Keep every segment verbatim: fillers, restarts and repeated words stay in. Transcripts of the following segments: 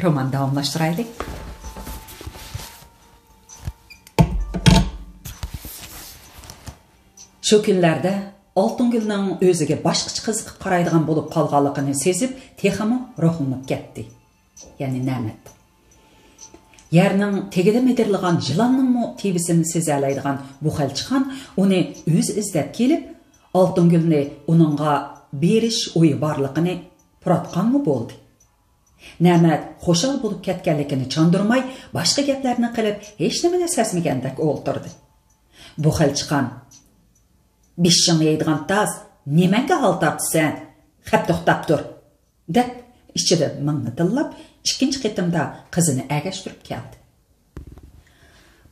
روماننى داۋاملاشتۇرايلى. شۇ كۈنلەردە ئالتۇنگۈلنىڭ ئۆزىگە باشقىچە قىزىقىپ قارايدىغان بولۇپ قالغانلىقىنى سېزىپ، تېخىمۇ روھلىنىپ كەتتى. يەنى نەمەت. يەرنىڭ تېگىدە مىدىرلىغان يىلاننىڭمۇ تېۋىسىنى سېزەلەيدىغان بۇ خەلچىخان ئۇنى ئۆزى ئىزدەپ كېلىپ، ئالتۇنگۈلنى ئۇنىڭغا بېرىش ئويى بارلىقىنى پۇراتقانمۇ بولدى. نەمەت خۇشال بولۇپ كەتكەنلىكىنى چاندۇرماي، باشقا گەپلەرنى قىلىپ، ھېچنېمىنى سەزمىگەندەك ئولتۇردى. بۇ خەلچىخان، «بېشىڭنى يەيدىغان تاز، نېمەڭگە ھال تارتىسەن؟ خەپ توختاپ تۇر!» دەپ، ئىچىدە مىڭنى تىللاپ، ئىككىنچى قېتىمدا قىزىنى ئەگەشتۈرۈپ كەلدى.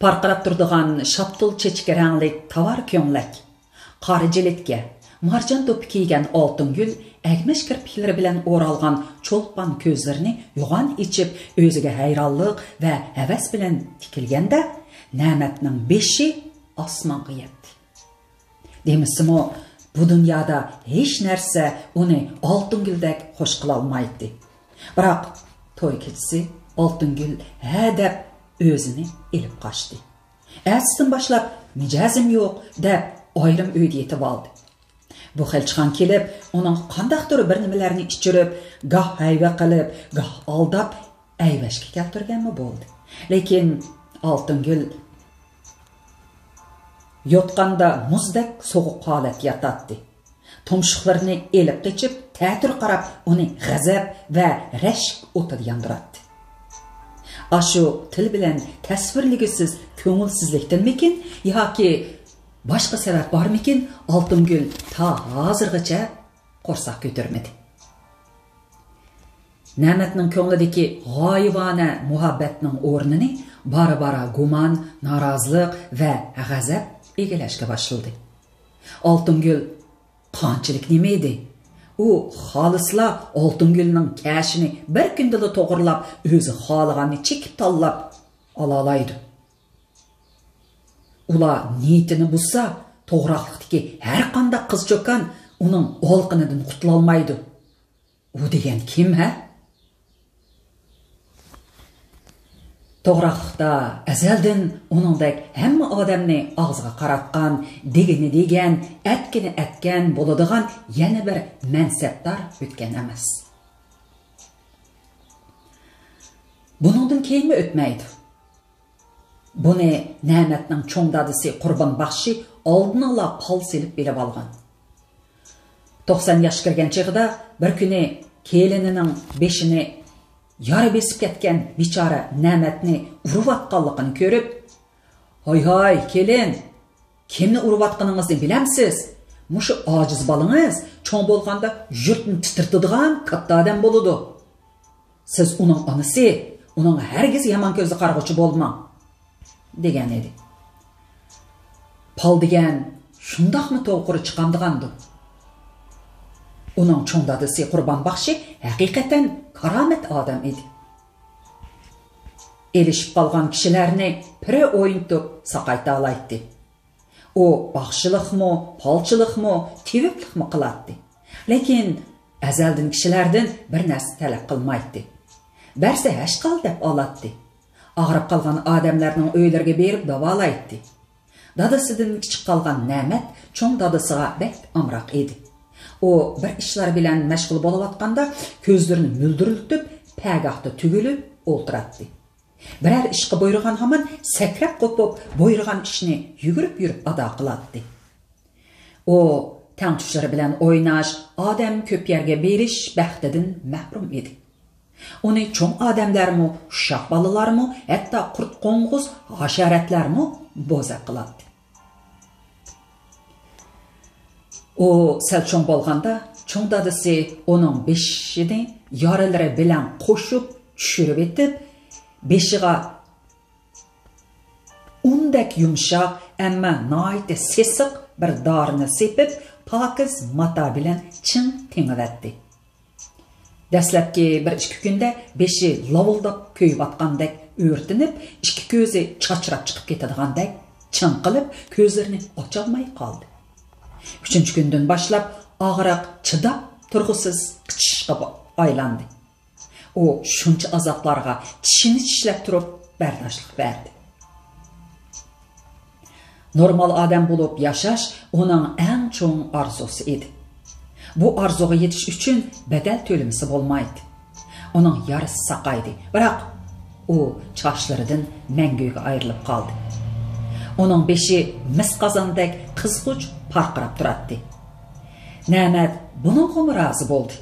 پارقىراپ تۇرىدىغان شاپتۇل چېچىكى رەڭلىك تاۋار كۆڭلەك، قارا جىلىتكە، مارجان دوپپا كىيگەن ئالتۇنگۈل ئەگمەش كىرپىكلىرى بىلەن ئورالغان چولپان كۆزلىرىنى يوغان ئېچىپ، ئۆزىگە ھەيرانلىق ۋە ھەۋەس بىلەن تىكىلگەندە، نەمەتنىڭ بېشى ئاسمانغا يەتتى. دېمىسىمۇ، بۇ دۇنيادا ھېچ نەرسە ئۇنى ئالتۇنگۈلدەك خۇش قىلالمايتتى. بىراق، توي كېچىسى ئالتۇنگۈل ھە دەپ ئۆزىنى ئېلىپ قاچتى. ئەتىسىدىن باشلاپ، «مىجەزىم يوق» دەپ ئايرىم ئۆيدە يېتىۋالدى. بۇ خەلچىخان كېلىپ، ئۇنىڭغا قانداقتۇر بىر نېمىلەرنى ئىچۈرۈپ، گاھ ھەيۋە قىلىپ، گاھ ئالداپ، ئەيۋەشكە كەلتۈرگەنمۇ بولدى. لېكىن ئالتۇنگۈل يوتقاندا مۇزدەك سوغۇق ھالەتتە ياتاتتى. تۇمشۇقلىرىنى ئېلىپ قېچىپ، تەتۈر قاراپ، ئۇنى غەزەپ ۋە رەشك ئوتىدا ياندۇراتتى. ئاشۇ تىل بىلەن تەسۋىرلىگۈسىز كۆڭۈلسىزلىكتىنمىكىن ياكى باشقا سەۋەب بارمىكىن، ئالتۇنگۈل تا ھازىرغىچە قورساق كۆتۈرمىدى. نەمەتنىڭ كۆڭلىدىكى غايىۋانە مۇھەببەتنىڭ ئورنىنى بارا-بارا گۇمان، نارازىلىق ۋە غەزەپ ئىگىلەشكە باشلىدى. ئالتۇنگۈل قانچىلىك نېمە ئىدى؟ ئۇ خالىسىلا ئالتۇنگۈلنىڭ كەشىنى بىر كۈندىلا توغرىلاپ، ئۆزى خالىغاننى چېكىپ تاللاپ ئالالايدۇ. ئۇلار نىيىتىنى بۇزسا، توغراقلىقتىكى ھەر قانداق قىز-چوكان ئۇنىڭ ئالىقىنىدىن قۇتۇلالمايدۇ. ئۇ دېگەن كىم، ھە؟ توغراقلىقتا ئەزەلدىن ئۇنىڭدەك ھەممە ئادەمنى ئاغزىغا قاراتقان، دېگىنى دېگەن، ئەتكىنى ئەتكەن بولىدىغان يەنە بىر مەنسەپدار ئۆتكەن ئەمەس. بۇنىڭدىن كېيىنمۇ ئۆتمەيدۇ. بۇنى نەمەتنىڭ چوڭ دادىسى قۇربان باخشى ئالدىنلا پال سېلىپ بىلىۋالغان. توقسان ياشقا كىرگەن چېغىدا بىر كۈنى كېلىنىنىڭ بېشىنى يارا بېسىپ كەتكەن بىچارە نەمەتنى ئۇرۇۋاتقانلىقىنى كۆرۈپ، «ھاي-ھاي، كېلىن، كىمنى ئۇرۇۋاتقىنىڭىزنى بىلەمسىز؟ مۇشۇ ئاجىز بالىڭىز چوڭ بولغاندا يۇرتنى تىترىتىدىغان كاتتا ئادەم بولىدۇ. سىز ئۇنىڭ ئانىسى، ئۇنىڭغا ھەرگىز يامان كۆزدە قارىغۇچى بولماڭ» دېگەن ئىدى. پال دېگەن شۇنداقمۇ توغرا چىقامدىغاندۇ؟ ئۇنىڭ چوڭ دادىسى قۇربان باخشى ھەقىقەتەن كارامەت ئادەم ئىدى. ئېلىشىپ قالغان كىشىلەرنى پىرە ئوينىتىپ ساقايتالايتتى. ئۇ باخشىلىقمۇ، پالچىلىقمۇ، تېۋىپلىقمۇ قىلاتتى. لېكىن ئەزەلدىن كىشىلەردىن بىر نەرسە تەلەپ قىلمايتتى. بەرسە ھەشقال دەپ ئالاتتى. ئاغرىپ قالغان ئادەملەرنىڭ ئۆيلىرىگە بېرىپ داۋالايتتى. دادىسىدىن كىچىك قالغان نەمەت چوڭ دادىسىغا بەك ئامراق ئىدى. ئۇ بىر ئىشلار بىلەن مەشغۇل بولۇۋاتقاندا كۆزلىرىنى مۈلدۈرلىتىپ، پەگاھتا تۈگۈلۈپ ئولتۇراتتى. بىرەر ئىشقا بۇيرۇغان ھامان سەكرەپ قوپۇپ، بۇيرۇغان ئىشنى يۈگۈرۈپ يۈرۈپ ئادا قىلاتتى. ئۇ تەڭتۇشلىرى بىلەن ئويناش، ئادەم كۆپ يەرگە بېرىش بەختىدىن مەھرۇم ئىدى. ئۇنى چوڭ ئادەملەرمۇ، ئۇششاق بالىلارمۇ، ھەتتا قۇرت-قوڭغۇز، ھاشاراتلارمۇ بوزەك قىلاتتى. ئۇ سەل چوڭ بولغاندا، چوڭ دادىسى ئۇنىڭ بېشىنى يارىلىرى بىلەن قوشۇپ چۈشۈرۈۋېتىپ، بېشىغا ئۇندەك يۇمشاق، ئەمما ناھايىتى سېسىق بىر دارىنى سېپىپ، پاكىز ماتا بىلەن چىڭ تېڭىۋەتتى. دەسلەپكى بىر ئىككى كۈندە بېشى لاۋۇلداپ كۆيۈۋاتقاندەك ئۆرتىنىپ، ئىككى كۆزى چاچراپ چىقىپ كېتىدىغاندەك چىڭقىلىپ، كۆزلىرىنى ئاچالماي قالدى. ئۈچىنچى كۈندىن باشلاپ ئاغرىق چىداپ تۇرغۇسىز قىچىشىشقا ئايلاندى. ئۇ شۇنچە ئازابلارغا چىشىنى چىشلەپ تۇرۇپ بەرداشلىق بەردى. نورمال ئادەم بولۇپ ياشاش ئۇنىڭ ئەڭ چوڭ ئارزۇسى ئىدى. بۇ ئارزۇغا يېتىش ئۈچۈن بەدەل تۆلىمىسە بولمايتتى. ئۇنىڭ يارىسى ساقايدى، بىراق ئۇ چاچلىرىدىن مەڭگۈگە ئايرىلىپ قالدى. ئۇنىڭ بېشى مىس قازاندەك قىزغۇچ پارقىراپ تۇراتتى. نەمەت بۇنىڭغىمۇ رازى بولدى.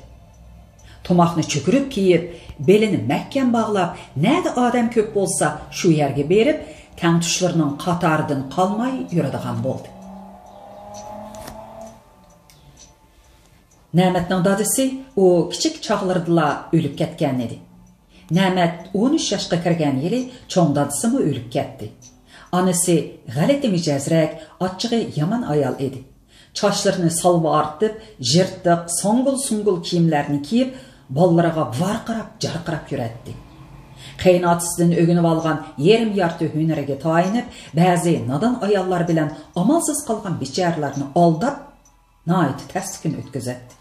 تۇماقنى چۆكۈرۈپ كىيىپ، بېلىنى مەھكەم باغلاپ، نەدە ئادەم كۆپ بولسا، شۇ يەرگە بېرىپ، تەڭتۇشلىرىنىڭ قاتارىدىن قالماي يۈرىدىغان بولدى. نەمەتنىڭ دادىسى ئۇ كىچىك چاغلىرىدىلا ئۆلۈپ كەتكەن ئىدى. نەمەت ئون ئۈچ ياشقا كىرگەن يىلى چوڭ دادىسىمۇ ئۆلۈپ كەتتى. ئانىسى غەلىتە مىجەزرەك، ئاچچىقى يامان ئايال ئىدى. چاچلىرىنى سالۋارتىپ، يىرتىق، ساڭگۇل-سۇڭگۇل كىيىملەرنى كىيىپ، بالىلىرىغا ۋارقىراپ-جارقىراپ يۈرەتتى. قېيىنئاتىسىدىن ئۆگىنىۋالغان يېرىم يارتى ھۈنىرىگە تايىنىپ، بەزى نادان ئاياللار بىلەن ئامالسىز قالغان بىچارىلەرنى ئالداپ، ناھايىتى تەستە كۈن ئۆتكۈزەتتى.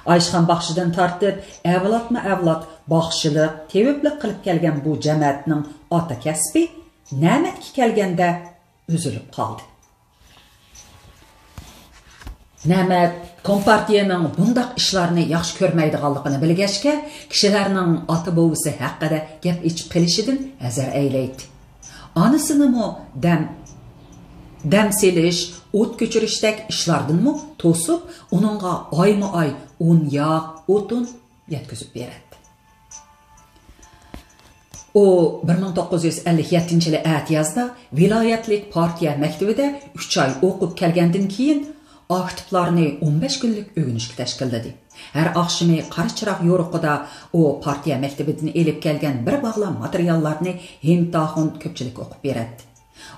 ئايشىخان باخشىدىن تارتىپ، ئەۋلادمۇ ئەۋلاد باخشىلىق، تېۋىپلىق قىلىپ كەلگەن بۇ جەمەتنىڭ ئاتا كەسپى نەمەتكە كەلگەندە ئۈزۈلۈپ قالدى. نەمەت كومپارتىيەنىڭ بۇنداق ئىشلارنى ياخشى كۆرمەيدىغانلىقىنى بىلگەچكە، كىشىلەرنىڭ ئاتا-بوۋىسى ھەققىدە گەپ ئېچىپ قېلىشىدىن ھەزەر ئەيلەيتتى. ئانىسىنىمۇ دەم، دەم سېلىش، ئوت كۆچۈرۈشتەك ئىشلاردىنمۇ توسۇپ، ئۇنىڭغا ئايمۇ ئاي ئۇن ياغ، ئوتۇن يەتكۈزۈپ بېرەتتى. ئۇ بىر مىڭ توققۇز يۈز ئەللىك يەتتىنچى يىلى ئەتىيازدا ۋىلايەتلىك پارتىيە مەكتىۋىدە ئۈچ ئاي ئوقۇپ كەلگەندىن كېيىن، ئاكتىپلارنى ئون بەش كۈنلۈك ئۆگىنىشكە تەشكىللىدى. ھەر ئاخشىمى قارا چىراغ يورۇقىدا ئۇ پارتىيە مەكتىۋىدىن ئېلىپ كەلگەن بىر باغلام ماتېرىياللارنى ھىمتاخۇن كۆپچىلىككە ئوقۇپ بېرەتتى.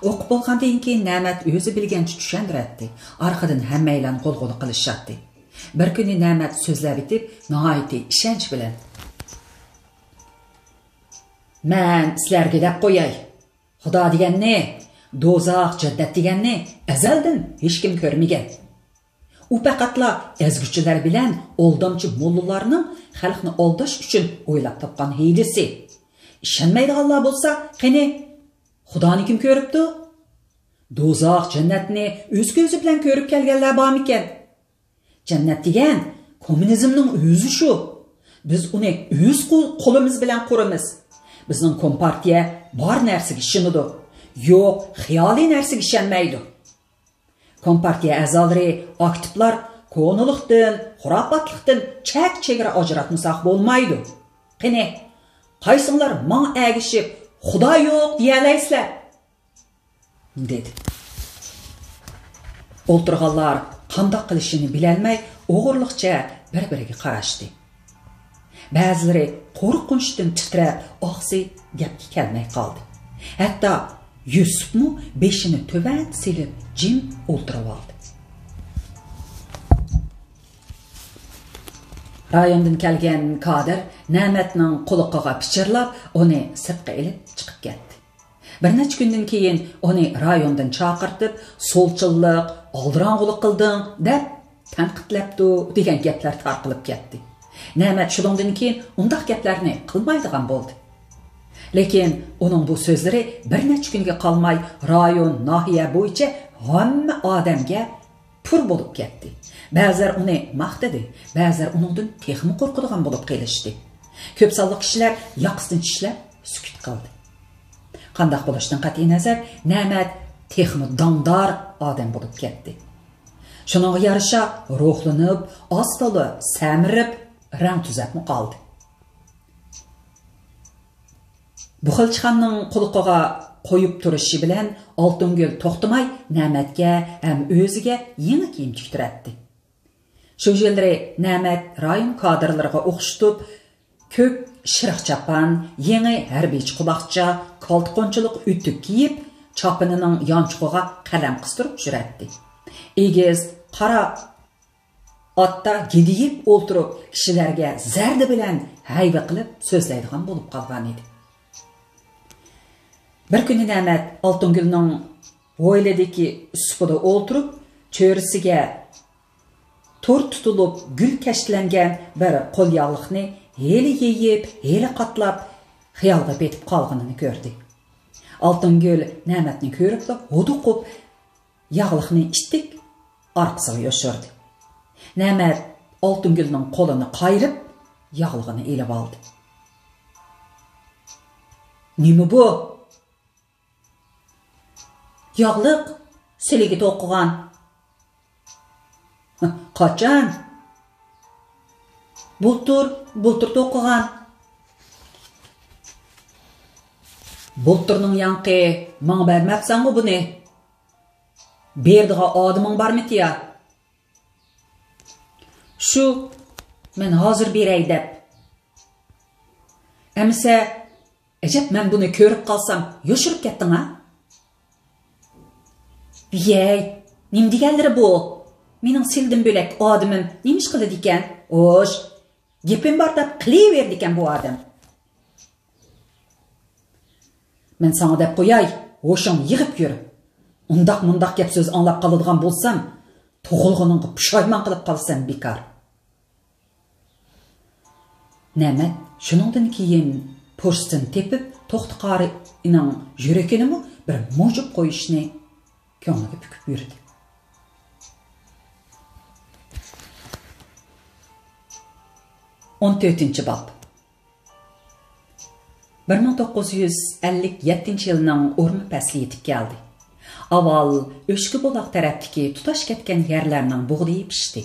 ئوقۇپ بولغاندىن كېيىن نەمەت ئۆزى بىلگەنچە چۈشەندۈرەتتى. ئارقىدىن ھەممەيلەن غۇلغۇلا قىلىشاتتى. بىر كۈنى نەمەت سۆزلەۋېتىپ، ناھايىتى ئىشەنچ بىلەن، مەن سىلەرگە دەپ قوياي، خۇدا دېگەننى، دوزاخ، جەننەت دېگەننى ئەزەلدىن ھېچكىم كۆرمىگەن. ئۇ پەقەتلا ئەزگۈچىلەر بىلەن ئالدامچى موللىلارنىڭ خەلقنى ئالداش ئۈچۈن ئويلاپ تاپقان ھىيلىسى. ئىشەنمەيدىغانلار بولسا، قېنى، خۇدانى كىم كۆرۈپتۇ؟ دوزاخ، جەننەتنى ئۆز كۆزى بىلەن كۆرۈپ كەلگەنلەر بارمىكەن؟ جەننەت دېگەن كوممۇنىزمنىڭ ئۆزى شۇ. بىز ئۇنى ئۆز قو-، قولىمىز بىلەن قۇرىمىز. بىزنىڭ كومپارتىيە بار نەرسىگە ئىشىنىدۇ. يوق، خىيالىي نەرسىگە ئىشەنمەيدۇ. كومپارتىيە ئەزالىرى، ئاكتىپلار كونىلىقتىن، خۇراپاتلىقتىن چەك-چېگرا ئاجراتمىساق بولمايدۇ. قېنى، قايسىڭلار ماڭا ئەگىشىپ، خۇدا يوق دېيەلەيسىلەر؟ دېدى. ئولتۇرغانلار قانداق قىلىشىنى بىلەلمەي، ئوغرىلىقچە بىر-بىرىگە قاراشتى. بەزىلىرى قورقۇنچتىن تىترەپ، ئاغزى گەپكە كەلمەي قالدى. ھەتتا يۈسۈپمۇ بېشىنى تۆۋەن سېلىپ، جىم ئولتۇرۇۋالدى. رايوندىن كەلگەن كادىر نەمەتنىڭ قۇلىقىغا پىچىرلاپ، ئۇنى سىرتقا ئېلىپ چىقىپ كەتتى. بىر نەچچە كۈندىن كېيىن ئۇنى رايوندىن چاقىرتىپ، سولچىللىق، ئالدىراڭغۇلۇق قىلدىڭ، دەپ تەنقىدلەپتۇ، دېگەن گەپلەر تارقىلىپ كەتتى. نەمەت شۇنىڭدىن كېيىن ئۇنداق گەپلەرنى قىلمايدىغان بولدى. لېكىن ئۇنىڭ بۇ سۆزلىرى بىر نەچچە كۈنگە قالماي رايون، ناھىيە بويىچە ھەممە ئادەمگە پۇر بولۇپ كەتتى. بەزىلەر ئۇنى ماختىدى، بەزىلەر ئۇنىڭدىن تېخىمۇ قورقىدىغان بولۇپ قېلىشتى. كۆپ سانلىق كىشىلەر ياقىسىنى چىشلەپ سۈكۈت قىلدى. قانداق بولۇشتىن قەتئىينەزەر، نەمەت تېخىمۇ داڭدار ئادەم بولۇپ كەتتى. شۇنىڭغا يارىشا روھلىنىپ، ئاز-تولا سەمرىپ، رەڭ تۈزەپمۇ قالدى. بۇخەلچىخاننىڭ قۇلىقىغا قويۇپ تۇرۇشى بىلەن ئالتۇنگۈل توختىماي نەمەتكە ھەم ئۆزىگە يېڭى كىيىم تىكتۈرەتتى. شۇ يىللىرى نەمەت رايون كادىرلىرىغا ئوخشىتىپ، كۆك شىرىخ چاپان، يېڭى ھەربىيچە قۇلاقچا، كالتە قونچىلىق ئۆتۈك كىيىپ، چاپىنىنىڭ يانچۇقىغا قەلەم قىستۇرۇپ يۈرەتتى. ئېگىز قارا ئاتتا گىدىيىپ ئولتۇرۇپ، كىشىلەرگە زەردە بىلەن ھەيۋە قىلىپ سۆزلەيدىغان بولۇپ قالغان ئىدى. بىر كۈنى نەمەت ئالتۇنگۈلنىڭ ھويلىدىكى سۇپىدا ئولتۇرۇپ، چۆرىسىگە تور تۇتۇلۇپ گۈل كەشتىلەنگەن بىر قولياغلىقنى ھېلى يېيىپ، ھېلى قاتلاپ، خىيالغا پېتىپ قالغىنىنى كۆردى. ئالتۇنگۈل نەمەتنى كۆرۈپلا ھودۇقۇپ، ياغلىقنى ئىتتىك ئارقىسىغا يوشۇردى. نەمەت ئالتۇنگۈلنىڭ قولىنى قايرىپ، ياغلىقىنى ئېلىۋالدى. «نېمە بۇ؟» «ياغلىق، سىلىگە توقۇغان.» «قاچان؟» «بۇلتۇر، بۇلتۇر توقۇغان.» «بۇلتۇرنىڭ ياڭىقى، ماڭا بەرمەپسەنغۇ بۇنى؟ بېرىدىغان ئادىمىڭ بارمىتى يا؟» «شۇ، مەن ھازىر بېرەي دەپ.» «ئەمىسە، ئەجەب، مەن بۇنى كۆرۈپ قالسام، يوشۇرۇپ كەتتىڭ ھە؟» «ۋىيەي، نېمە دېگەنلىرى بۇ؟ مېنىڭ سىلىدىن بۆلەك ئادىمىم نېمە ئىش قىلىدىكەن؟ ھوش، گېپىم بار دەپ قىلىۋېرىدىكەن بۇ ئادەم.» «مەن ساڭا دەپ قوياي، ھوشۇڭنى يىغىپ يۈر. ئۇنداق مۇنداق گەپ سۆز ئاڭلاپ قالىدىغان بولسام، تۇغۇلغىنىڭغا پۇشايمان قىلىپ قالىسەن بىكار.» نەمەت شۇنىڭدىن كېيىن پۇرسىتىنى تېپىپ، توختى قارىنىڭ يۈرىكىنىمۇ بىر مۇجۇپ قويۇشنى كۆڭلىگە پۈكۈپ يۈردى. ئون تۆتىنچى باب. بىر مىڭ توققۇز يۈز ئەللىك يەتتىنچى يىلنىڭ ئورما پەسلى يېتىپ كەلدى. ئاۋۋال ئۆچكە بۇلاق تەرەپتىكى تۇتاش كەتكەن يەرلەرنىڭ بۇغدىيى پىشتى.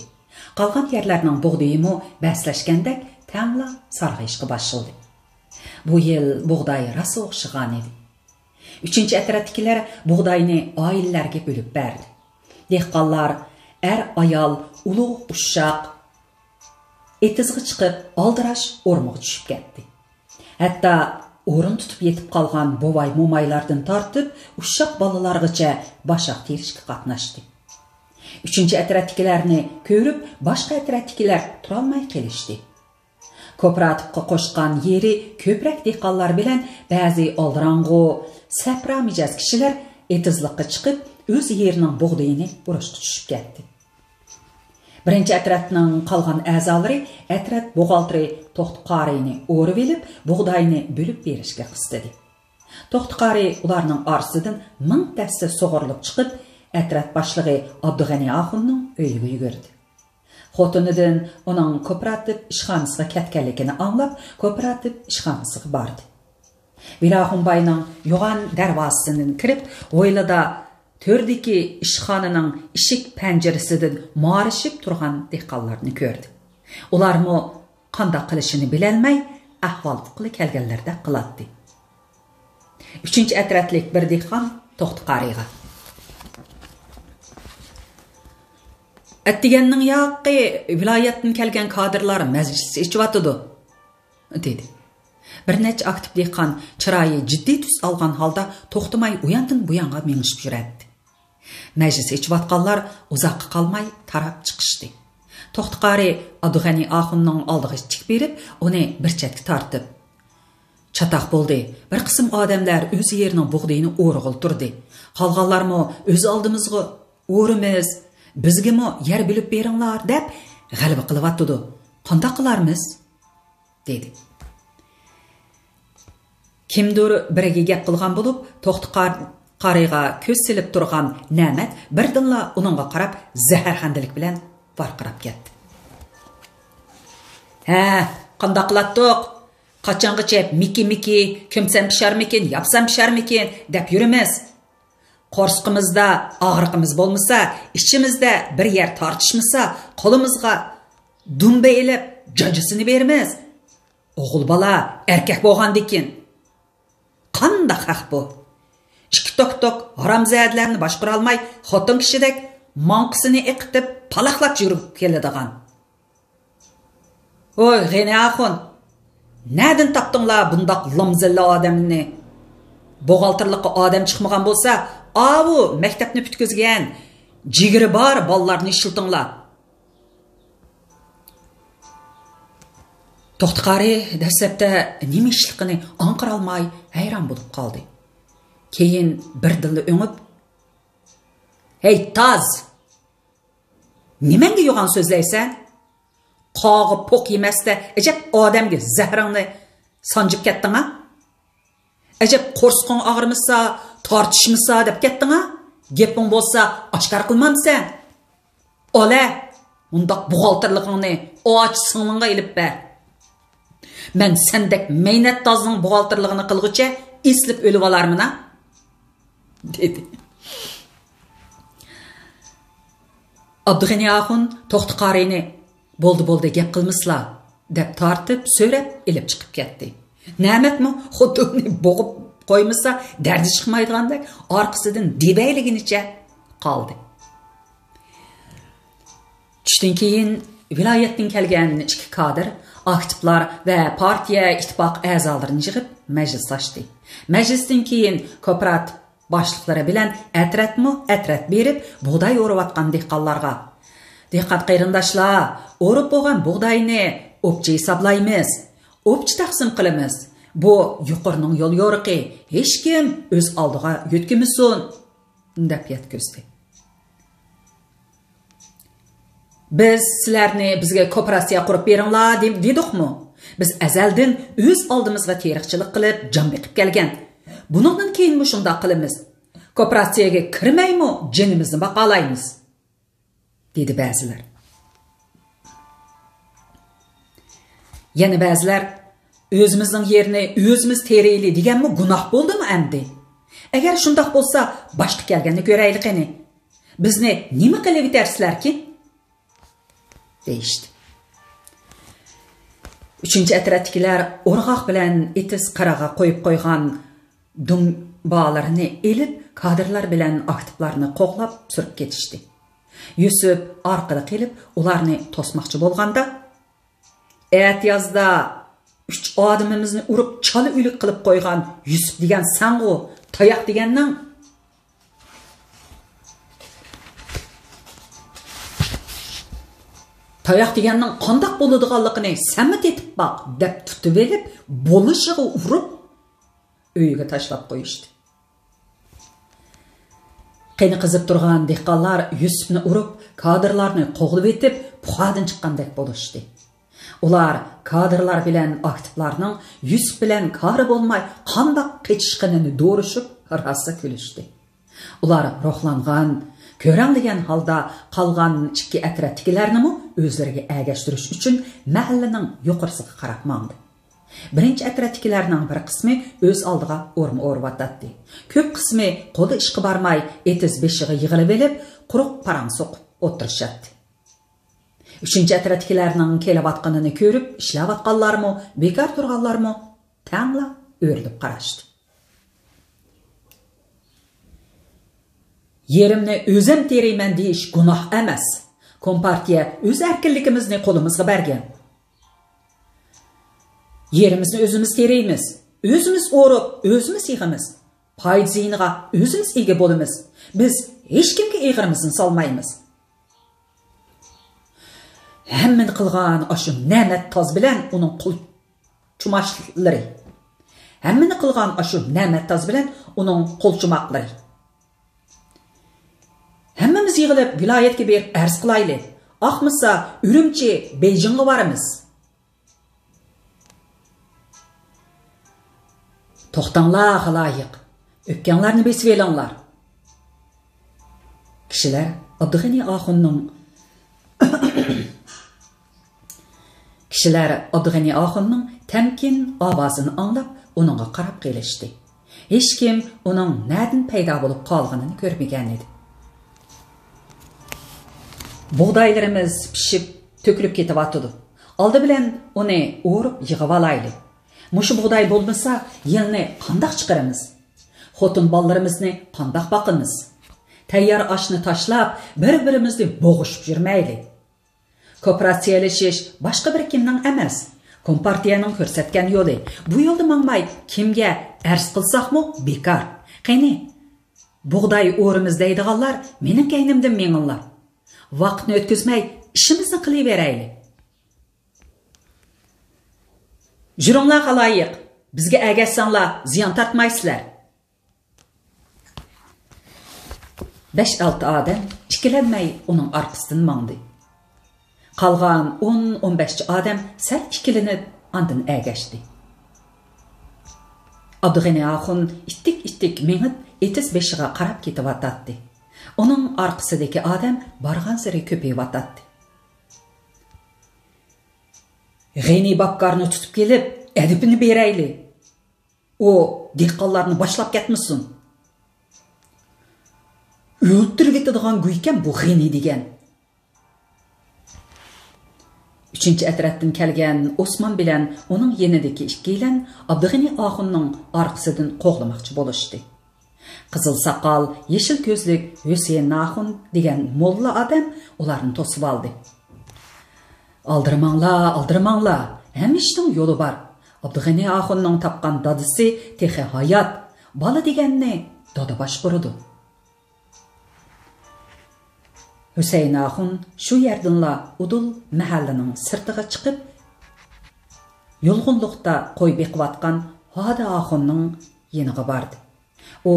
قالغان يەرلەرنىڭ بۇغدىيىمۇ بەسلەشكەندەك تەڭلا سارغىيىشقا باشلىدى. بۇ يىل بۇغداي راسا ئوخشىغانىدى. ئۈچىنچى ئەترەتتىكىلەر بۇغداينى ئائىلىلەرگە بۆلۈپ بەردى. دېھقانلار، ئەر-ئايال، ئۇلۇغ-ئۇششاق ئېتىزغا چىقىپ، ئالدىراش ئورمىغا چۈشۈپ كەتتى. ھەتتا ئورۇن تۇتۇپ يېتىپ قالغان بوۋاي-مومايلاردىن تارتىپ، ئۇششاق بالىلارغىچە باشاق تېرىشكە قاتناشتى. ئۈچىنچى ئەترەتتىكىلەرنى كۆرۈپ، باشقا ئەترەتتىكىلەر تۇرالماي قېلىشتى. كوپىراتىپقا قوشقان يېرى كۆپرەك دېھقانلار بىلەن بەزى ئالدىراڭغۇ، سەپرا مىجەز كىشىلەر ئېتىزلىققا چىقىپ، ئۆز يېرىنىڭ بۇغدىيىنى ئورۇشقا چۈشۈپ كەتتى. بىرىنچى ئەترەتنىڭ قالغان ئەزالىرى ئەترەت بوغالتىرى توختى قارىينى ئورىۋېلىپ، بۇغداينى بۆلۈپ بېرىشكە قىستىدى. توختى قارىي ئۇلارنىڭ ئارىسىدىن مىڭ تەستە سۇغۇرۇلۇپ چىقىپ، ئەترەت باشلىقى ئابدۇغېنى ئاخۇننىڭ ئۆيىگە يۈگۈردى. خوتۇنىدىن ئۇنىڭ كوپىراتىپ ئىشخانىسىغا كەتكەنلىكىنى ئاڭلاپ، كوپىراتىپ ئىشخانىسىغا باردى. ۋىلاخۇن باينىڭ يوغان دەرۋازىسىدىن كىرىپ، ھويلىدا تۆردىكى ئىشخانىنىڭ ئىشىك پەنجىرىسىدىن مارىشىپ تۇرغان دېھقانلارنى كۆردى. ئۇلارمۇ قانداق قىلىشىنى بىلەلمەي، ئەھۋال ئۇققىلى كەلگەنلەردەك قىلاتتى. ئۈچىنچى ئەترەتلىك بىر دېھقان توختى قارىيغا: «ئەتىگەننىڭ ياقى ۋىلايەتتىن كەلگەن كادىرلار مەجلىس ئېچىۋاتىدۇ» دېدى. بىر نەچچە ئاكتىپ دېھقان چىرايى جىددىي تۈس ئالغان ھالدا توختىماي ئۇياندىن بۇيانغا مېڭىشىپ يۈرەتتى. مەجلىس ئېچىۋاتقانلار ئۇزاققا قالماي تاراپ چىقىشتى. توختى قارى ئابدۇغەنى ئاخۇننىڭ ئالدىغا جىك بېرىپ، ئۇنى بىر چەتكە تارتىپ: «چاتاق بولدى، بىر قىسىم ئادەملەر ئۆز يېرىنىڭ بۇغدىيىنى ئورىغىلى تۇردى. قالغانلارمۇ ئۆز ئالدىمىزغا ئورىمىز، بىزگىمۇ يەر بۆلۈپ بېرىڭلار دەپ غەلۋە قىلىۋاتىدۇ. قانداق قىلارمىز؟» دېدى. كىمدۇر بىرىگە گەپ قىلغان بولۇپ، توختى قار-، قارىيغا كۆز سېلىپ تۇرغان نەمەت بىردىنلا ئۇنىڭغا قاراپ زەھەرخەندىلىك بىلەن ۋارقىراپ كەتتى. «ھە، قانداق قىلاتتۇق؟ قاچانغىچە مىكى-مىكى، كۆمسەم پىشارمىكىن، ياپسام پىشارمىكىن دەپ يۈرىمىز؟ قورسىقىمىزدا ئاغرىقىمىز بولمىسا، ئىچىمىزدە بىر يەر تارتىشمىسا، قولىمىزغا دۇمبا ئېلىپ جاجىسىنى بېرىمىز. ئوغۇل بالا ئەركەك بولغاندىكىن. قانداق ھەق بۇ؟ ئىككى توك-توك ھارامزادىلەرنى باشقۇرالماي، خوتۇن كىشىدەك ماڭقىسىنى ئېقىتىپ، پالاقلاپ يۈرۈپ كېلىدىغان.» «ھوي، غېنى ئاخۇن، نەدىن تاپتىڭلار بۇنداق لامزىللا ئادەمنى؟ بوغالتىرلىققا ئادەم چىقمىغان بولسا، ئاۋۇ مەكتەپنى پۈتكۈزگەن، جىگىرى بار بالىلارنى ئىشلىتىڭلار.» توختى قارى دەسلەپتە نېمە ئىشلىقىنى ئاڭقىرالماي ھەيران بولۇپ قالدى. كېيىن بىردىنلا ئۆڭۈپ: «ھەي، تاز! نېمەڭگە يوغان سۆزلەيسەن؟ قاغا پوق يېمەستە، ئەجەب ئادەمگە زەھىرىڭنى سانجىپ كەتتىڭا؟ ئەجەب قورسىقىڭ ئاغرىمىسا، تارتىشمىسا دەپ كەتتىڭا؟ گېپىڭ بولسا ئاشكارا قىلمامسەن؟ ئالە، مۇنداق بوغالتىرلىقىڭنى ئاچا سىڭلىڭغا ئېلىپ بەر. مەن سەندەك مەينەت تازنىڭ بوغالتىرلىقىنى قىلغۇچە ئېسىلىپ ئۆلۈۋالارمىنا؟ دېدى. ئابدۇغېنى ئاخۇن توختى قارىينى «بولدى، بولدى، گەپ قىلمىسىلا» دەپ تارتىپ، سۆرەپ ئېلىپ چىقىپ كەتتى. نەمەتمۇ خوتۇنىنى بوغۇپ قويمىسا دەردى چىقمايدىغاندەك ئارقىسىدىن دېبەيلىگىنىچە قالدى. چۈشتىن كېيىن ۋىلايەتتىن كەلگەن ئىككى كادىر، ئاكتىپلار ۋە پارتىيە ئىتتىپاق ئەزالىرىنى يىغىپ مەجلىس ئاچتى. مەجلىستىن كېيىن كوپىراتىپ باشلىقلىرى بىلەن ئەترەتمۇ ئەترەت بېرىپ بۇغداي ئورۇۋاتقان دېھقانلارغا، «دېھقان قېرىنداشلار، ئورۇپ بولغان بۇغداينى ئوپچە ھېسابلايمىز، ئوپچە تەقسىم قىلىمىز. بۇ يۇقىرىنىڭ يول يورۇقى، ھېچكىم ئۆز ئالدىغا يۆتكىمىسۇن» دەپ يەتكۈزدى. «بىز سىلەرنى بىزگە كوپىراتسىيە قۇرۇپ بېرىڭلار دېم-، دېدۇقمۇ؟ بىز ئەزەلدىن ئۆز ئالدىمىزغا تېرىقچىلىق قىلىپ جان بېقىپ كەلگەن. بۇنىڭدىن كېيىنمۇ شۇنداق قىلىمىز. كوپىراتسىيەگە كىرمەيمۇ جېنىمىزنى باقالايمىز» دېدى بەزىلەر. يەنە بەزىلەر، «ئۆزىمىزنىڭ يېرىنى ئۆزىمىز تېرىيلى دېگەنمۇ گۇناھ بولدىمۇ ئەمدى؟ ئەگەر شۇنداق بولسا، باشقا كەلگەننى كۆرەيلى قېنى. بىزنى نېمە قىلىۋېتەرسىلەركىن؟» دېيىشتى. ئۈچىنچى ئەترەتتىكىلەر ئورغاق بىلەن ئېتىز قىرىغا قويۇپ قويغان دۇمبالىرىنى ئېلىپ، كادىرلار بىلەن ئاكتىپلارنى قوغلاپ سۈرۈپ كېتىشتى. يۈسۈپ ئارقىدا قېلىپ، ئۇلارنى توسماقچى بولغاندا، «ئەتىيازدا ئۈچ ئادىمىمىزنى ئۇرۇپ، چالا ئۆلۈك قىلىپ قويغان يۈسۈپ دېگەن سەنغۇ؟ تاياق دېگەننىڭ، تاياق دېگەننىڭ قانداق بولىدىغانلىقىنى سەنمۇ تېتىپ باق» دەپ تۇتۇۋېلىپ، بولۇشىغا ئۇرۇپ، ئۆيىگە تاشلاپ قويۇشتى. قېنى قىزىپ تۇرغان دېھقانلار يۈسۈپنى ئۇرۇپ، كادىرلارنى قوغلىۋېتىپ، پۇخادىن چىققاندەك بولۇشتى. ئۇلار كادىرلار بىلەن ئاكتىپلارنىڭ يۈسۈپ بىلەن كارى بولماي قانداق قېچىشقىنىنى دورىشىپ، راسا كۈلۈشتى. ئۇلار روھلانغان، كۆرەڭلىگەن ھالدا قالغان ئىككى ئەترەتتىكىلەرنىمۇ ئۆزلىرىگە ئەگەشتۈرۈش ئۈچۈن مەھەللىنىڭ يۇقىرىسىغا قاراپ ماڭدى. بىرىنچى ئەترەتتىكىلەرنىڭ بىر قىسمى ئۆز ئالدىغا ئورما ئورۇۋاتاتتى. كۆپ قىسمى قولى ئىشقا بارماي، ئېتىز بېشىغا يىغىلىۋېلىپ، قۇرۇق پاراڭ سوقۇپ ئولتۇرۇشاتتى. ئۈچىنچى ئەترەتتىكىلەرنىڭ كېلىۋاتقىنىنى كۆرۈپ، ئىشلەۋاتقانلارمۇ، بىكار تۇرغانلارمۇ تەڭلا ئۆرۈلۈپ قاراشتى. «يېرىمنى ئۆزۈم تېرىيمەن» دېيىش گۇناھ ئەمەس. كومپارتىيە ئۆز ئەركىنلىكىمىزنى قولىمىزغا بەرگەن. يېرىمىزنى ئۆزىمىز تېرىيمىز، ئۆزىمىز ئورۇپ، ئۆزىمىز يىغىمىز. پايدا زىيىنىغا ئۆزىمىز ئىگە بولىمىز. بىز ھېچكىمگە ئېغىرىمىزنى سالمايمىز. ھەممىنى قىلغان ئاشۇ نەمەت تاز بىلەن ئۇنىڭ قول چۇماقلىرى. ھەممىنى قىلغان ئاشۇ نەمەت تاز بىلەن ئۇنىڭ قول چۇماقلىرى. ھەممىمىز يىغىلىپ ۋىلايەتكە بېرىپ ئەرز قىلايلى. ئاقمىسا ئۈرۈمچى، بېيجىڭغا بارىمىز. توختاڭلار خالايىق، ئۆپكەڭلارنى بېسىۋېلىڭلار. كىشىلەر ئابدۇغېنى ئاخۇننىڭ، كىشىلەر ئابدۇغېنى ئاخۇننىڭ تەمكىن ئاۋازىنى ئاڭلاپ، ئۇنىڭغا قاراپ قېلىشتى. ھېچكىم ئۇنىڭ نەدىن پەيدا بولۇپ قالغىنىنى كۆرمىگەنىدى. بۇغدايلىرىمىز پىشىپ، تۆكۈلۈپ كېتىۋاتىدۇ. ئالدى بىلەن ئۇنى ئورۇپ يىغىۋالايلى. مۇشۇ بۇغداي بولمىسا، يىلنى قانداق چىقىرىمىز؟ خوتۇن بالىلىرىمىزنى قانداق باقىمىز؟ تەييار ئاشنى تاشلاپ، بىر-بىرىمىزنى بوغۇشۇپ يۈرمەيلى. كوپىراتسىيەلىشىش باشقا بىر كىمنىڭ ئەمەس، كومپارتىيەنىڭ كۆرسەتكەن يولى. بۇ يولدا ماڭماي، كىمگە ئەرز قىلساقمۇ بىكار. قېنى، بۇغداي ئورىمىز دەيدىغانلار مېنىڭ كەينىمدىن مېڭىڭلار. ۋاقىتنى ئۆتكۈزمەي، ئىشىمىزنى قىلىۋېرەيلى. يۈرۈڭلار خالايىق، بىزگە ئەگەشسەڭلار زىيان تارتمايسىلەر. بەش-ئالتە ئادەم ئىككىلەنمەي ئۇنىڭ ئارقىسىدىن ماڭدى. قالغان ئون، ئون بەشچە ئادەم سەل ئىككىلىنىپ، ئاندىن ئەگەشتى. ئابدۇغېنى ئاخۇن ئىتتىك-ئىتتىك مېڭىپ، ئېتىز بېشىغا قاراپ كېتىۋاتاتتى. ئۇنىڭ ئارقىسىدىكى ئادەم بارغانسېرى كۆپىيىۋاتاتتى. غېنى باپكارنى تۇتۇپ كېلىپ، ئەدىپىنى بېرەيلى. ئۇ دېھقانلارنى باشلاپ كەتمىسۇن. ئۆلتۈرۈۋېتىدىغان گۇيكەن بۇ غېنى دېگەن. ئۈچىنچى ئەترەتتىن كەلگەن ئوسمان بىلەن ئۇنىڭ يېنىدىكى ئىككىيلەن ئابدۇغېنى ئاخۇننىڭ ئارقىسىدىن قوغلىماقچى بولۇشتى. قىزىل ساقال، يېشىل كۆزلۈك ھۈسەيىن ئاخۇن دېگەن موللا ئادەم ئۇلارنى توسۇۋالدى. ئالدىرىماڭلار، ئالدىرىماڭلار، ھەممە ئىشنىڭ يولى بار. ئابدۇغېنى ئاخۇننىڭ تاپقان دادىسى تېخى ھايات، بالا دېگەننى دادا باشقۇرىدۇ. ھۈسەيىن ئاخۇن شۇ يەردىنلا ئۇدۇل مەھەللىنىڭ سىرتىغا چىقىپ، يۇلغۇنلۇقتا قوي بېقىۋاتقان ھادى ئاخۇننىڭ يېنىغا باردى. ئۇ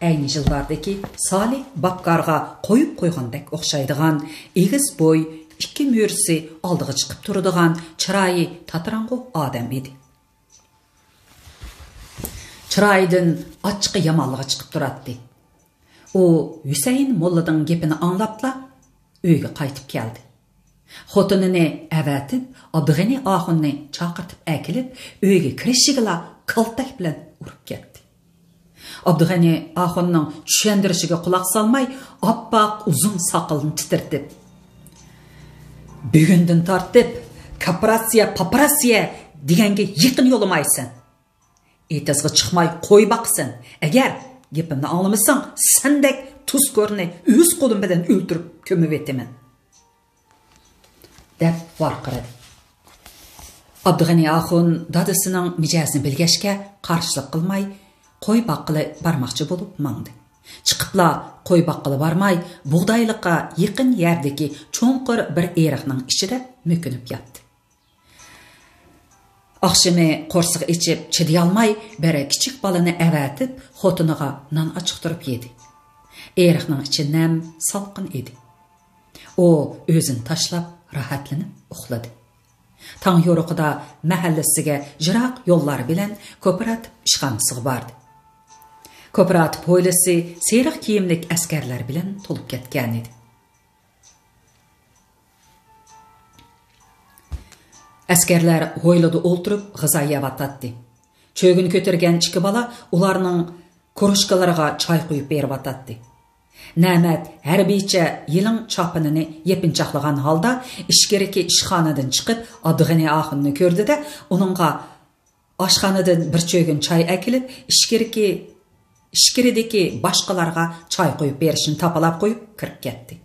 ئەينى يىللاردىكى سالىھ باپكارغا قويۇپ قويغاندەك ئوخشايدىغان، ئېگىز بوي، ئىككى مۈرىسى ئالدىغا چىقىپ تۇرىدىغان، چىرايى تاتىراڭغۇ ئادەم ئىدى. چىرايىدىن ئاچچىقى يامانلىقى چىقىپ تۇراتتى. ئۇ ھۈسەيىن موللىنىڭ گېپىنى ئاڭلاپلا ئۆيگە قايتىپ كەلدى. خوتۇنىنى ئەۋەتىپ، ئابدۇغېنى ئاخۇننى چاقىرتىپ ئەكېلىپ، ئۆيگە كىرىشىگىلا كالتەك بىلەن ئۇرۇپ كەتتى. ئابدۇغېنى ئاخۇننىڭ چۈشەندۈرۈشىگە قۇلاق سالماي، ئاپئاق ئۇزۇن ساقىلىنى تىترىتىپ، بۈگۈندىن تارتىپ كوپېراتسىيە، پاپىراتسىيە دېگەنگە يېقىن يولىمايسەن. ئېتىزغا چىقماي قوي باقىسەن. ئەگەر گېپىمنى ئاڭلىمىساڭ، سەندەك تۇزكورنى ئۆز قولۇم بىلەن ئۆلتۈرۈپ كۆمۈۋېتىمەن، دەپ ۋارقىرىدى. ئابدۇغېنى ئاخۇن دادىسىنىڭ مىجەزىنى بىلگەچكە، قارشىلىق قىلماي، قوي باققىلى بارماقچى بولۇپ ماڭدى. چىقىپلا قوي باققىلى بارماي، بۇغدايلىققا يېقىن يەردىكى چوڭقۇر بىر ئېرىقنىڭ ئىچىدە مۆكۈنۈپ ياتتى. ئاخشىمى قورسىقى ئېچىپ چىدىيالماي، بىر كىچىك بالىنى ئەۋەتىپ، خوتۇنىغا نان ئاچىقتۇرۇپ يېدى. ئېرىقنىڭ ئىچى نەم، سالقىن ئىدى. ئۇ ئۆزىنى تاشلاپ، راھەتلىنىپ ئۇخلىدى. تاڭ يورۇقىدا مەھەللىسىگە يىراق يوللار بىلەن كوپىراتىپ ئىشخانىسىغا باردى. كوپىراتىپ ھويلىسى سېرىق كىيىملىك ئەسكەرلەر بىلەن تولۇپ كەتكەنىدى. ئەسكەرلەر ھويلىدا ئولتۇرۇپ غىزا يەۋاتاتتى. چۆگىنى كۆتۈرگەن ئىككى بالا ئۇلارنىڭ كروشكىلىرىغا چاي قۇيۇپ بېرىۋاتاتتى. نەمەت ھەربىيچە يېلىڭ چاپىنىنى يېپىنچاقلىغان ھالدا ئىچكىرىكى ئىشخانىدىن چىقىپ، ئابدۇغېنى ئاخۇننى كۆردى-دە، ئۇنىڭغا ئاشخانىدىن بىر چۆگۈن چاي ئەكېلىپ، ئىچكىرىكى، ئىچكىرىدىكى باشقىلارغا چاي قۇيۇپ بېرىشنى تاپىلاپ قويۇپ كىرىپ كەتتى.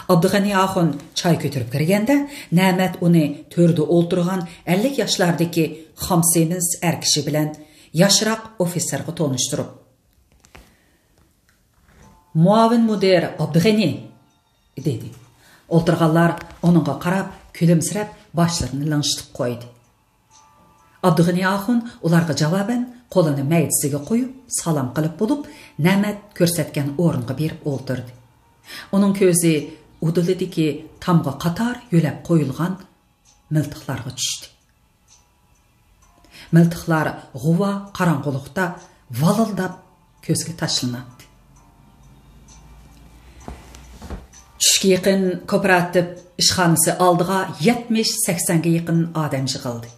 ئابدۇغېنى ئاخۇن چاي كۆتۈرۈپ كىرگەندە، نەمەت ئۇنى تۆردە ئولتۇرغان ئەللىك ياشلاردىكى خام سېمىز ئەر كىشى بىلەن ياشراق ئوفىتسېرغا تونۇشتۇرۇپ، مۇئاۋىن مۇدىر ئابدۇغېنى، دېدى. ئولتۇرغانلار ئۇنىڭغا قاراپ، كۈلۈمسىرەپ، باشلىرىنى لىڭشىتىپ قويدى. ئابدۇغېنى ئاخۇن ئۇلارغا جاۋابەن قولىنى مەيدىسىگە قويۇپ، سالام قىلىپ بولۇپ، نەمەت كۆرسەتكەن ئورۇنغا بېرىپ ئولتۇردى. ئۇنىڭ كۆزى ئۇدۇلىدىكى تامغا قاتار يۆلەپ قويۇلغان مىلتىقلارغا چۈشتى. مىلتىقلار غۇۋا قاراڭغۇلۇقتا ۋالىلداپ كۆزگە تاشلىناتتى. چۈشكە يېقىن كوپىراتىپ ئىشخانىسى ئالدىغا يەتمىش سەكسەنگە يېقىن ئادەم يىغىلدى.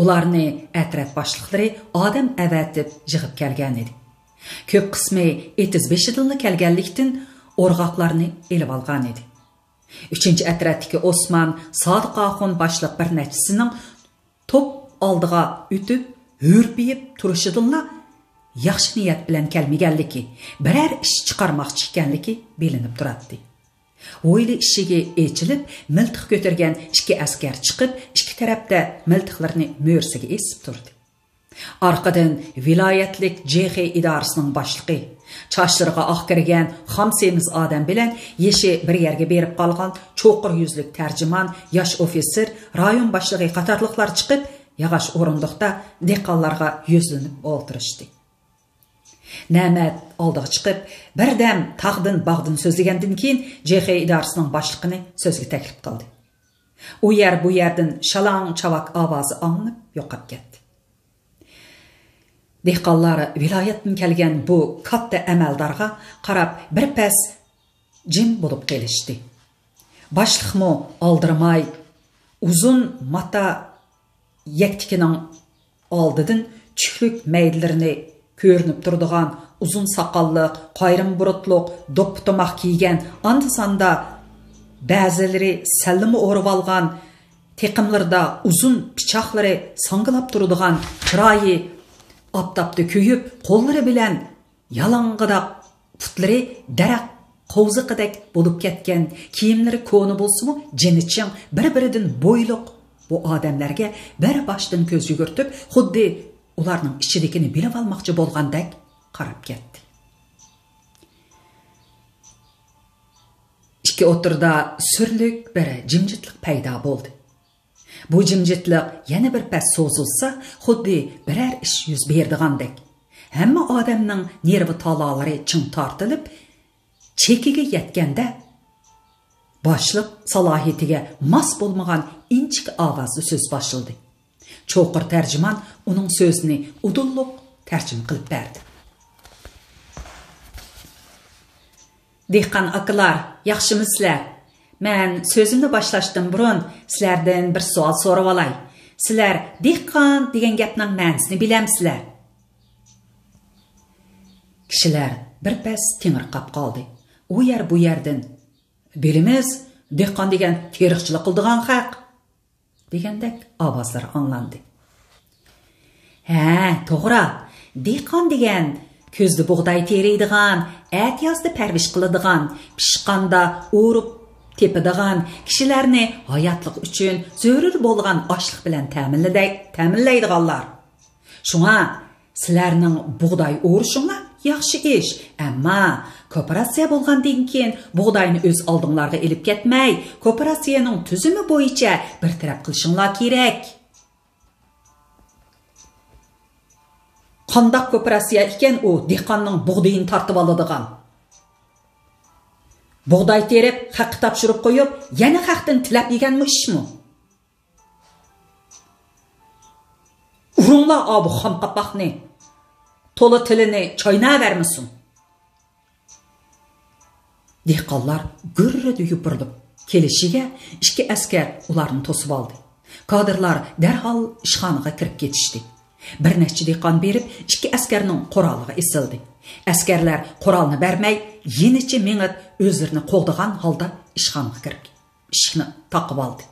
ئۇلارنى ئەترەت باشلىقلىرى ئادەم ئەۋەتىپ يىغىپ كەلگەنىدى. كۆپ قىسمى ئېتىز بېشىدىنلا كەلگەنلىكتىن، ئورغاقلارنى ئېلىۋالغانىدى. ئۈچىنچى ئەترەتتىكى ئوسمان، سادىق ئاخۇن باشلىق بىر نەچچىسىنىڭ توپ ئالدىغا ئۆتۈپ، ھۈرپىيىپ تۇرۇشىدىنلا ياخشى نىيەت بىلەن كەلمىگەنلىكى، بىرەر ئىش چىقارماقچى ئىكەنلىكى بىلىنىپ تۇراتتى. ھويلا ئىشىكى ئېچىلىپ، مىلتىق كۆتۈرگەن ئىككى ئەسكەر چىقىپ، ئىككى تەرەپتە مىلتىقلىرىنى مۈرىسىگە ئېسىپ تۇردى. ئارقىدىن ۋىلايەتلىك جې خې ئىدارىسىنىڭ باشلىقى، چاچلىرىغا ئاق كىرگەن خام سېمىز ئادەم بىلەن يېشى بىر يەرگە بېرىپ قالغان چوقۇر يۈزلۈك تەرجىمان، ياش ئوفىتسېر، رايون باشلىقى قاتارلىقلار چىقىپ، ياغاچ ئورۇندۇقتا دېھقانلارغا يۈزلىنىپ ئولتۇرۇشتى. نەمەت ئالدىغا چىقىپ، بىردەم تاغدىن، باغدىن سۆزلىگەندىن كېيىن، جې خې ئىدارىسىنىڭ باشلىقىنى سۆزگە تەكلىپ قىلدى. ئۇ يەر بۇ يەردىن شالاڭ چاۋاك ئاۋازى ئاڭلىنىپ يوقاپ كەتتى. دېھقانلار ۋىلايەتتىن كەلگەن بۇ كاتتا ئەمەلدارغا قاراپ بىر پەس جىم بولۇپ قېلىشتى. باشلىقمۇ ئالدىرىماي ئۇزۇن ماتا يەكتىكىنىڭ ئالدىدىن چۈكلۈك مەيدىلىرىنى كۆرۈنۈپ تۇرىدىغان ئۇزۇن ساقاللىق، قايرىم بۇرۇتلۇق، دوپپا تۇماق كىيگەن، ئاندا-ساندا بەزىلىرى سەللىمۇ ئورىۋالغان، تېقىملىرىدا ئۇزۇن پىچاقلىرى ساڭگىلاپ تۇرىدىغان، چىرايى ئاپتاپتا كۆيۈپ، قوللىرى بىلەن يالاڭغىداق، پۇتلىرى دەرەخ قوۋزىقىدەك بولۇپ كەتكەن، كىيىملىرى كونا بولسىمۇ جېنى چىڭ، بىر-بىرىدىن بويلۇق بۇ ئادەملەرگە بىر باشتىن كۆز يۈگۈرتۈپ، خۇددى ئۇلارنىڭ ئىچىدىكىنى بىلىۋالماقچى بولغاندەك قاراپ كەتتى. ئىككى ئوتتۇرىدا سۈرلۈك بىر جىمجىتلىق پەيدا بولدى. بۇ جىمجىتلىق يەنە بىر پەس سوزۇلسا، خۇددى بىرەر ئىش يۈز بېرىدىغاندەك. ھەممە ئادەمنىڭ نېرۋا تالالىرى چىڭ تارتىلىپ، چېكىگە يەتكەندە، باشلىق سالاھىيىتىگە ماس بولمىغان ئىنچىكە ئاۋازدا سۆز باشلىدى. چوقۇر تەرجىمان ئۇنىڭ سۆزىنى ئۇدۇللۇق تەرجىمە قىلىپ بەردى. دېھقان ئاكىلار، ياخشىمۇسىلەر؟ مەن سۆزۈمنى باشلاشتىن بۇرۇن سىلەردىن بىر سوئال سورىۋالاي. سىلەر دېھقان دېگەن گەپنىڭ مەنىسىنى بىلەمسىلەر؟ كىشىلەر بىر پەس تېڭىرقاپ قالدى. ئۇ يەر بۇ يەردىن، بىلىمىز، دېھقان دېگەن تېرىقچىلىق قىلىدىغان خەق، دېگەندەك ئاۋازلار ئاڭلاندى. ھە، توغرا. دېھقان دېگەن كۈزدە بۇغداي تېرىيدىغان، ئەتىيازدا پەرۋىش قىلىدىغان، پىشقاندا ئورۇپ تېپىدىغان، كىشىلەرنى ھاياتلىق ئۈچۈن زۆرۈر بولغان ئاشلىق بىلەن تەمىنلىدەي-، تەمىنلەيدىغانلار. شۇڭا سىلەرنىڭ بۇغداي ئورۇشۇڭلار ياخشى ئىش، ئەمما كوپىراتسىيە بولغاندىن كېيىن بۇغداينى ئۆز ئالدىڭلارغا ئېلىپ كەتمەي، كوپىراتسىيەنىڭ تۈزۈمى بويىچە بىر تەرەپ قىلىشىڭلار كېرەك. قانداق كوپىراتسىيە ئىكەن ئۇ، دېھقاننىڭ بۇغدىيىنى تارتىۋالىدىغان؟ بۇغداي تېرىپ، خەققە تاپشۇرۇپ قويۇپ، يەنە خەقتىن تىلەپ يېگەنمۇ ئىشمۇ؟ ئۇرۇڭلار ئاۋۇ خام قاپاقنى، تولا تىلىنى چايناۋەرمىسۇن. دېھقانلار گۈررىدە يوپۇرۇلۇپ كېلىشىگە، ئىككى ئەسكەر ئۇلارنى توسۇۋالدى. كادىرلار دەرھال ئىشخانىغا كىرىپ كېتىشتى. بىر نەچچە دېھقان بېرىپ، ئىككى ئەسكەرنىڭ قورالىغا ئېسىلدى. ئەسكەرلەر قورالنى بەرمەي، يېنىچە مېڭىپ، ئۆزلىرىنى قوغدىغان ھالدا ئىشخانىغا كىرىپ، ئىشىكنى تاقىۋالدى.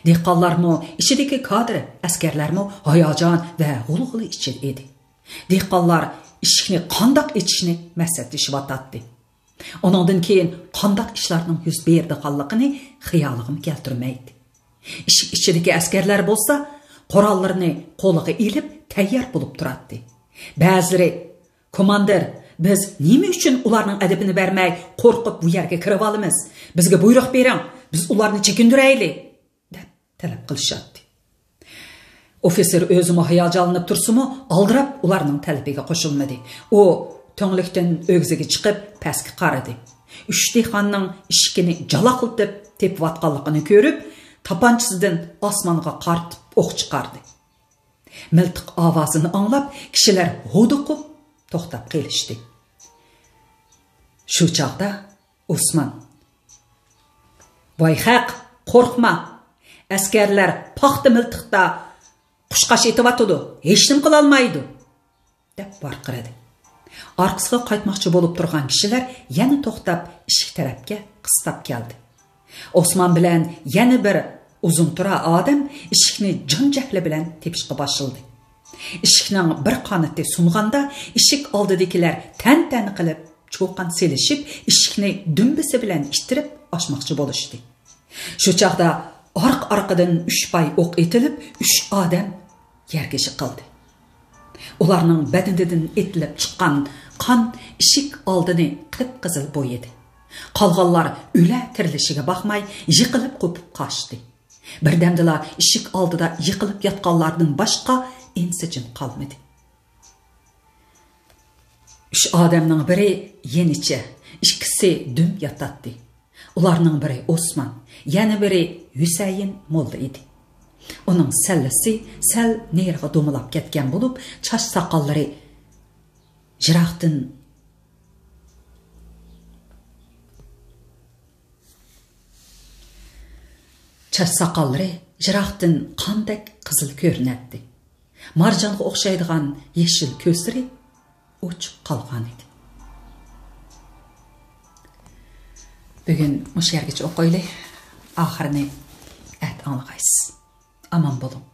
دېھقانلارمۇ، ئىچىدىكى كادىر ئەسكەرلەرمۇ ھاياجان ۋە غۇلغۇلا ئىچىدە ئىدى. دېھقانلار ئىشىكنى قانداق ئېچىشنى مەسلىھەتلىشىۋاتاتتى. ئۇنىڭدىن كېيىن قانداق ئىشلارنىڭ يۈز بېرىدىغانلىقىنى خىيالىغىمۇ كەلتۈرمەيتتى. ئىشىك ئىچىدىكى ئەسكەرلەر بولسا قوراللىرىنى قولىغا ئېلىپ تەييار بولۇپ تۇراتتى. بەزىلىرى، «كوماندىر، بىز نېمە ئۈچۈن ئۇلارنىڭ ئەدىپىنى بەرمەي قورقۇپ بۇ يەرگە كىرىۋالىمىز؟ بىزگە بۇيرۇق بېرىڭ، بىز ئۇلارنى چېكىندۈرەيلى!» دەپ تەلەپ قىلىشاتتى. ئوفىتسېر ئۆزىمۇ ھاياجانلىنىپ تۇرسىمۇ، ئالدىراپ ئۇلارنىڭ تەلىپىگە قوشۇلمىدى. ئۇ تۈڭلۈكتىن ئۆگزىگە چىقىپ پەسكە قارىدى. ئۈچ دېھقاننىڭ ئىشىكىنى جالاقلىتىپ تېپىۋاتقانلىقىنى كۆرۈپ، تاپانچىسىدىن ئاسمانغا قارىتىپ ئوق چىقاردى. مىلتىق ئاۋازىنى ئاڭلاپ، كىشىلەر ھودۇقۇپ توختاپ قېلىشتى. شۇ چاغدا ئوسمان، «ۋاي خەق، قورقما! ئەسكەرلەر پاختا مىلتىقتا قۇشقاچ ئېتىۋاتىدۇ، ھېچنېمە قىلالمايدۇ!» دەپ ۋارقىرىدى. ئارقىسىغا قايتماقچى بولۇپ تۇرغان كىشىلەر يەنە توختاپ، ئىشىك تەرەپكە قىستاپ كەلدى. ئوسمان بىلەن يەنە بىر ئۇزۇن تۇرا ئادەم ئىشىكنى جان جەھلى بىلەن تېپىشقا باشلىدى. ئىشىكنىڭ بىر قانىتى سۇنغاندا، ئىشىك ئالدىدىكىلەر تەنتەنە قىلىپ، چۇقان سېلىشىپ، ئىشىكنى دۈمبىسى بىلەن ئىتتىرىپ ئاچماقچى بولۇشتى. شۇ چاغدا ئارقا-ئارقىدىن ئۈچ پاي ئوق ئېتىلىپ، ئۈچ ئادەم يەرگە يىقىلدى. ئۇلارنىڭ بەدىنىدىن ئېتىلىپ چىققان قان ئىشىك ئالدىنى قىپقىزىل بويىدى. قالغانلار ئۆلە تىرىلىشىگە باقماي، يىقىلىپ قوپۇپ قاچتى. بىردەمدىلا ئىشىك ئالدىدا يىقىلىپ ياتقانلاردىن باشقا ئىنسىجىم قالمىدى. ئۈچ ئادەمنىڭ بىرى يېنىچە، ئىككىسى دۈم ياتاتتى. ئۇلارنىڭ بىرى ئوسمان، يەنە بىرى ھۈسەيىن موللا ئىدى. ئۇنىڭ سەللىسى سەل نېرىغا دومىلاپ كەتكەن بولۇپ، چاچ ساقاللىرى يىراقتىن، چاچ ساقاللىرى يىراقتىن قاندەك قىزىل كۆرۈنەتتى. مارجانغا ئوخشايدىغان يېشىل كۆزلىرى ئوچۇق قالغان ئىدى. بۈگۈن مۇشۇ يەرگىچە ئوقۇيلى. ئاخىرىنى ئەتە ئاڭلىغايسىز. ئامان بولۇڭ.